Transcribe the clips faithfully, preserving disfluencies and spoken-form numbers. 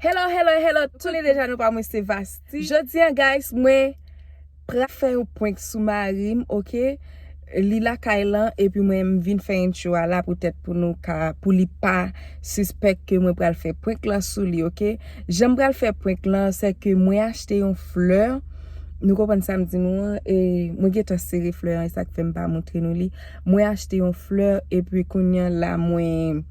Hello, hello, hello. Tou le deja nou pa mwen se Vasti. Jodi an, guys, mwen pral fè yon prank sou mari m, oke? Li lakay lan, epi mwen m vin fè entwo a la poutèt pou nou ka, pou li pa sispèk ke mwen pral fè prank lan sou li, oke? Jan m pral fè prank lan, se ke mwen achte yon flè. Nou konprann sa m di nou an? E mwen gentan sere flè an, e sa k fè m pa montre nou li. Mwen achte yon flè, epi kounye a la, mwen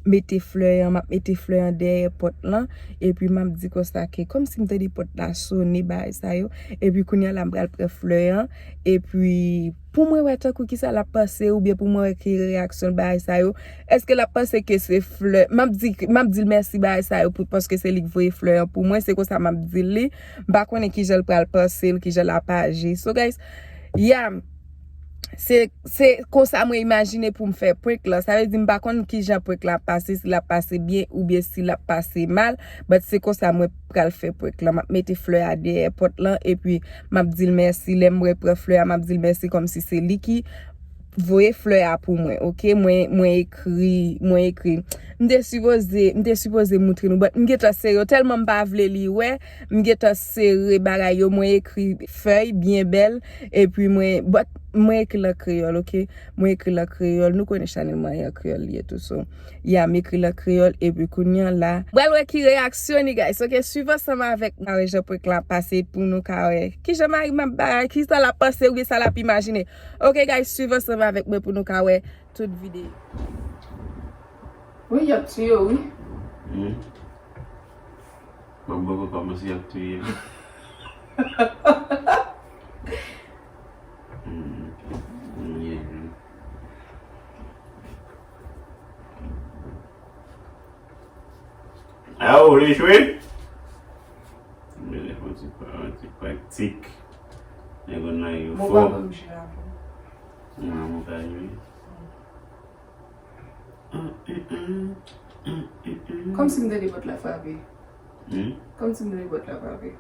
mete flè an, m ap mete flè an dèyè pòt lan, epi m ap di konsa ke kòmsi m tande pòt la sonnen, bagay sa yo, epi kounye a la m pral pran flè an, epi pou mwen wè tankou kisa l ap panse, oubyen pou mwen wè ki reyaksyon l, bagay sa yo, èske l ap panse ke se flè, m ap di, m ap di l mèsi bagay sa yo pou, paske se li k voye flè an pou mwen, se konsa m ap di l li, m pa konnen kijan l pral panse l, kijan l ap aji. So guys, yeah, se, se konsa mwen imajine pou m fè prank lan. Sa vle di m pa konn kijan prank lan ap pase, si l ap pase byen oubyen si l ap pase mal. But se konsa mwen pral fè prank lan. M ap mete flè a dèyè pòt lan, epi m ap di l mèsi. Lè m repran flè a, m ap di l mèsi kòmsi se li ki voye flè a pou mwen, oke? Mwen, mwen ekri, mwen ekri. M te sipoze, m te sipoze moutre nou, but m gentan sere yo, tèlman m pa vle li wè, m gentan sere bagay yo, mwen ekri fèy byen bèl, epi mwen, but mwen ekri l an kreyòl, oke? Mwen ekri l an kreyòl, nou konnen chanèl mwen an kreyòl li ye tou, so, yeah, m ekri l an kreyòl, epi kounye a la, m pral wè ki reyaksyon li, guys, oke? Swiv ansanm avèk mwen, wè jan prank lan ap pase pou nou ka wè kijan mari m ap bagay, kisa l ap panse oubyen sa l ap imajine. Oke, guys, swiv ansanm avèk mwen pou nou ka wè tout videyo. Wi, y ap tiye w, wi. Hmm. Bon, bon, bon, kòmanse y ap tiye m. Hmm, hmm, hmm. Ah, ou vle jwe? Mwen fè yon ti pa, yon ti pratik. Nèg yo nan yo fò. Mwen pa konn jwe avè w. Mwen, mwen ka jwe. Kòmsi m tande pòt la frape. Hmm? Kòmsi m tande pòt la frape.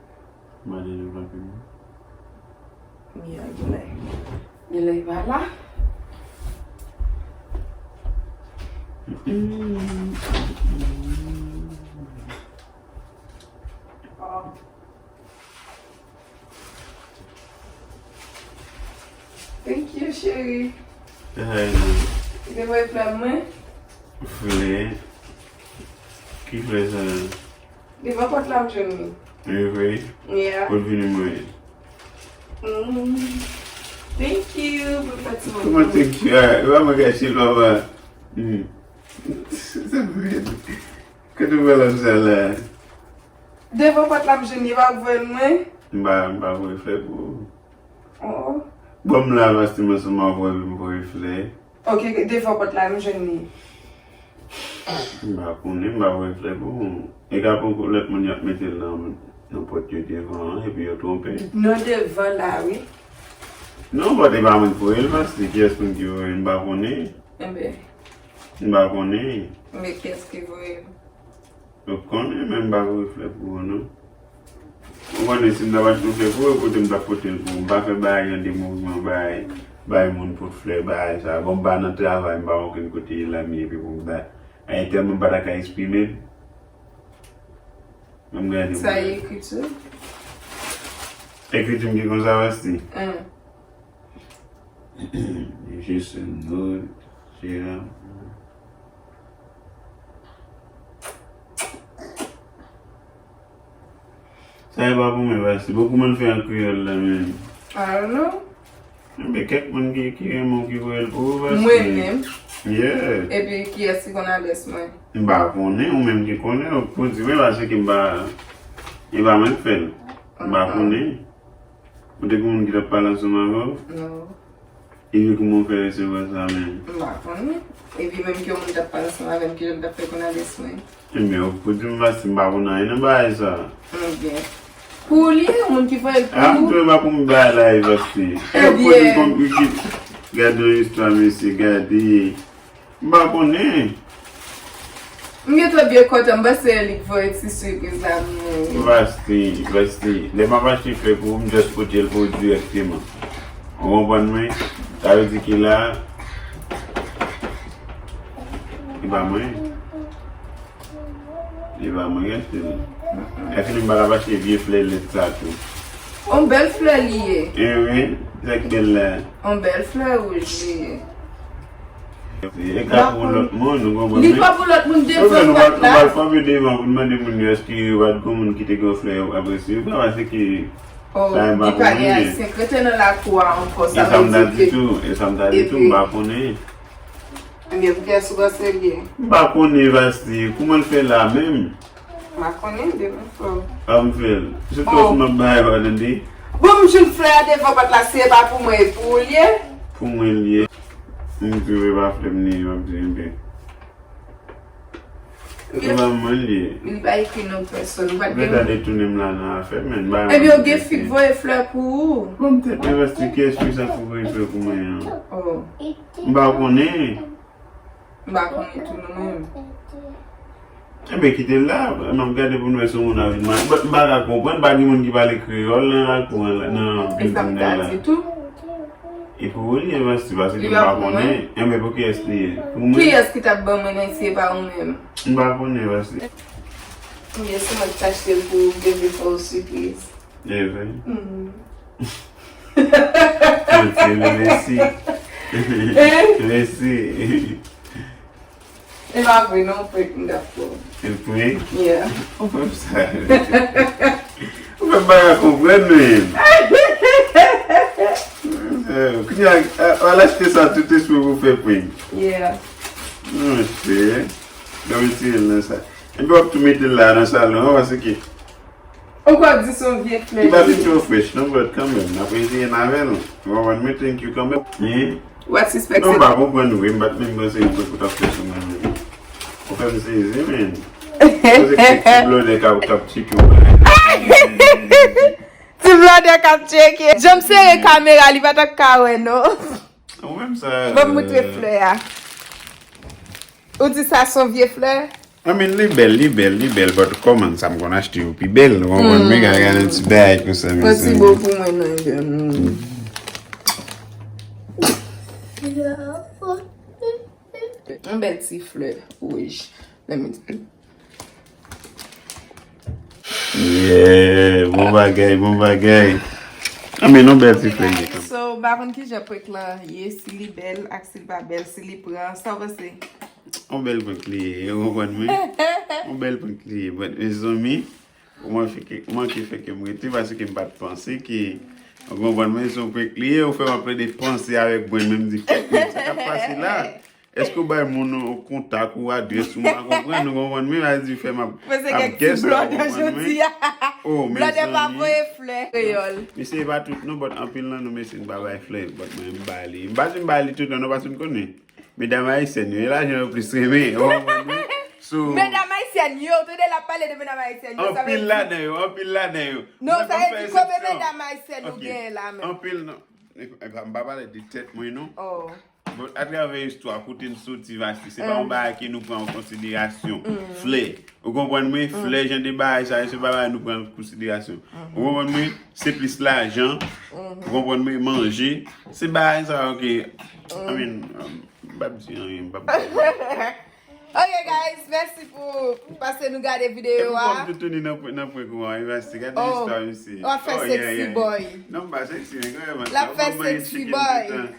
M pa tande frape, non. Wi, a, genlè. Genlè, e pa la. Thank you, cheri. Hi. Ou te voye flè mwen? Flè? Ki flè sa? Devan pòt la m jwenn li. Wi, vre? Yeah. Kot vini mwen? Mm. Thank you pou fè ti mwen. Kòman thank you? Ah, e pa mwen k achte l, papa. Mm. Se vre. Kote w pran lòt sa la? Devan pòt la m jwenn li, e pa ou k voye l mwen? M pa, m pa voye flè pou ou. Oh. Bon, m la, Vasti, m ansanm avè w, m voye flè. Ok, devan pòt la, m jwenn li. M pa konnen, m pa voye flè pou ou. E ka poko lòt moun y ap mete l nan, nan pòt yo devan an, epi yo twonpe. Non, devan la, wi. Non, but e pa mwen ki voye l, Vasti, kiyès moun ki voye l, m pa konnen. Enben. M pa konnen. Men kiyès ki voye l? Ou konnen, men m pa voye flè pou ou, non. Ou konnen, si m ta bat yon flè pou ou, kote m t ap pote l pou ou? M pa fè bagay an de mouvman, bay, bay moun pot flè, bagay sa. Bon, m pa nan travay, m pa okenn kote, e la m ye, epi pou m bay. Ay, tèlman m pa ta ka eksprime m. Ban m gade pou ou. Sa e ekriti? Ekriti m ki konsa, Vasti? Hum. Jis yon nòt, Jera. Sa e pa pou mwen, Vasti. Bon, kòman l fè an kreyòl la menm? I don't know. Enben, kèk moun ki, ki renmen w ki voye l pou ou, Vasti. Mwen menm? Yeah. Epi, kiyès ki konn adrès mwen? M pa konnen, ou menm ki konnen, ou pou di mwen, paske m pa, e pa mwen k fè l. M pa konnen. Ou te gen moun ki t ap pale ansanm avè w? Non. Epi kòman w fè resevwa sa menm? M pa konnen. Epi menm ke yon moun t ap pale ansanm avè m, kijan m t ap fè konn adrès mwen? Enben, ou pou di m, Vasti, m pa konn anyen nan bagay sa. Enben. Pou li, yon moun ki voye l pou ou. Ah, m tou e pa pou m bay la, Vasti. Ebyen. Gade yon istwa, mesye, gade. M pa konnen. M gentan byen kontan, m panse se li k voye ti sipriz la pou mwen. Vasti, Vasti, lè m ap achte flè pou ou, m just pote l pou ou dirèkteman. Ou konprann mwen? Sa vle di ke la, e pa mwen. E pa mwen ki achte l. E fini m pa ka achte vye flè lèd sa tou. On bèl flè li ye. E wi, sa k bèl la. On bèl flè wouj li ye. E ka pou lòt moun, ou konprann? Li pa pou lòt moun, devan pòt la. Ou pral fòme devan pou mande moun yo èske yo pa t gon moun ki te gen flè yo apre si yo pa pase ki sa e pa pou moun ye. Ayisyen k rete nan lakou a ankò, sa vle di ke. E sa m ta di tou, e sa m ta di tou, m pa konnen. Ebyen, pou kiyès ou panse l ye? M pa konnen, Vasti, kouman l fè la menm? M pa konnen, devan frè w. A m fè l. Se twò sou m ap bay, pa tande. Bon, m jwenn flè a devan pòt la, si e pa pou mwen, e pou ou l ye? Pou mwen l ye. M di w e pa flè m li ye, m ap di, ebyen. Se pa mwen l ye. Li pa ekri non pèsòn. Ou pa t gen. Ou ta detounen m la nan afè, men. Ebyen, ou gen fi k voye flè pou ou. Bon, m tèt, men Vasti, kiyès fi sa k voye flè pou mwen an? M pa konnen. M pa konnen tou non mwen menm. Enben, kite l la, m ap gade pou n wè si yon moun ap vin mande. But m pa ka konprann, pa gen moun ki pale kreyòl nan lakou an la, nan bilding nan la. E pou ou li ye, Vasti, paske m pa konnen. Enben, pou kiyès li ye? Pou mwen? Kiyès ki t ap ban mwen nan si e pa ou menm? M pa konnen, Vasti. Ebyen, se mwen ki t achte l pou ou, bebe, fè w sipriz. E vre? Manti, mèsi. Mèsi. E pa vre non, prank m t ap fè w. E prank? Yeah. Ou fè m sa. Ou fè m pa ka konprann menm. Kounye a, a, al achte sa tout espri pou fè prank. Yeah. Monchè. Gade m retire l nan sa. Epi w ap tou mete l la nan salon an, paske Ou kwè w di se yon vye flè li ye. Li pa vin twò frèch non, but kanmenm, n ap eseye n avè l. Ou konprann mwen, thank you kanmenm. Hein? What suspect? Non, m pa konprann vre, m pa t menm panse yon prank ou t ap fè sou mwen menm. Ou fè m sezi, men. Poze kèk ti blòdè k ap, k ap tcheke w. Ti blòdè k ap tcheke. Jan m sere kamera, li pa t ap ka wè, non. Ou menm sa. Ban m moutre flè a. Ou di sa se yon vye flè? I mean, li bèl, li bèl, li bèl, but kòman sa m konn achte yo pi bèl, ou konprann? Men gade, gade yon ti bagay konsa, mezanmi. Pran ti bo pou mwen non, Evelyn. Yon bèl ti flè wouj. Let me see. Yeah, bon bagay, bon bagay. I mean, yon bèl ti flè li ye kanmenm. So, m pa konn kijan prank lan ye, si li bèl ak si li pa bèl, si li pran, sa w panse? Yon bèl prank li ye, ou konprann mwen? Yon bèl prank li ye, but mezanmi, ou manke fè ke, ou manke fè ke m rete, paske m pa t panse ke, ou konprann mwen, se yon prank li ye, ou fè m ap plede panse avèk mwen menm, di, "Fòk mwen, sa k ap pase la?" Èske w bay moun yon kontak ou adrès ou, m pa konprann, ou konprann mwen, sa di fè m ap, ap guess la, ou konprann mwen. Oh, mezanmi. Blòdè pa voye flè kreyòl. Mesye, e pa tout non, but anpil nan nou, mesye, n pa bay flè, but mwen, m ba li. M pa di m ba li tout non, non, paske m konnen. Medam ayisyèn yo, e lajan yo plis renmen, ou konprann mwen? So, medam ayisyèn yo, tande l ap pale de medam ayisyèn yo, sa vle di. Anpil ladan yo, anpil ladan yo. Non, sa vle di konbyen medam ayisyèn ou genyen la menm? Anpil non. E pa, m pa pale de tèt mwen, non. Oh. Bon, atravè istwa, kote n soti, Vasti, se pa yon bagay ke nou pran an konsiderasyon. Flè. Ou konprann mwen? Flè, jan de bagay sa yo, se pa bagay nou pran an konsiderasyon. Ou konprann mwen? Se plis lajan. Ou konprann mwen? Manje. Se bagay sa yo ke, I mean, um, m p ap di anyen, m p ap di anyen. Ok, guys, mèsi pou pase nou gade videyo a. Epi kòm toutouni nan prank, nan prank ou an, Vasti, gade istwa misye. W ap fè sexy boy. Non, m pa sexy, men kanmenm, l ap fè sexy boy.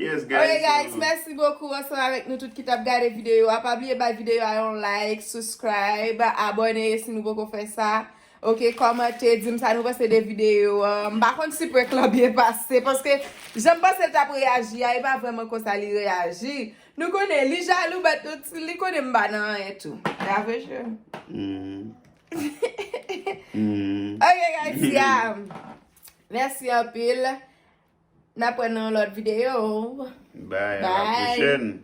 Yes, guys. Ok, guys, mèsi bokou ansanm avèk nou tout ki t ap gade videyo a. Pa bliye bay videyo a yon like, subscribe, abòne si nou poko fè sa. Ok, kòmante, di m sa nou panse de videyo a. M pa konn si prank lan byen pase, paske jan m panse l t ap reyaji a, e pa vrèman konsa li reyaji. Nou konnen, li jalou, but li konnen m pa nan anyen tou. Dave je. Ok, guys, yeah. Mèsi anpil. N ap wè nan yon lòt videyo. Bye, à la prochaine.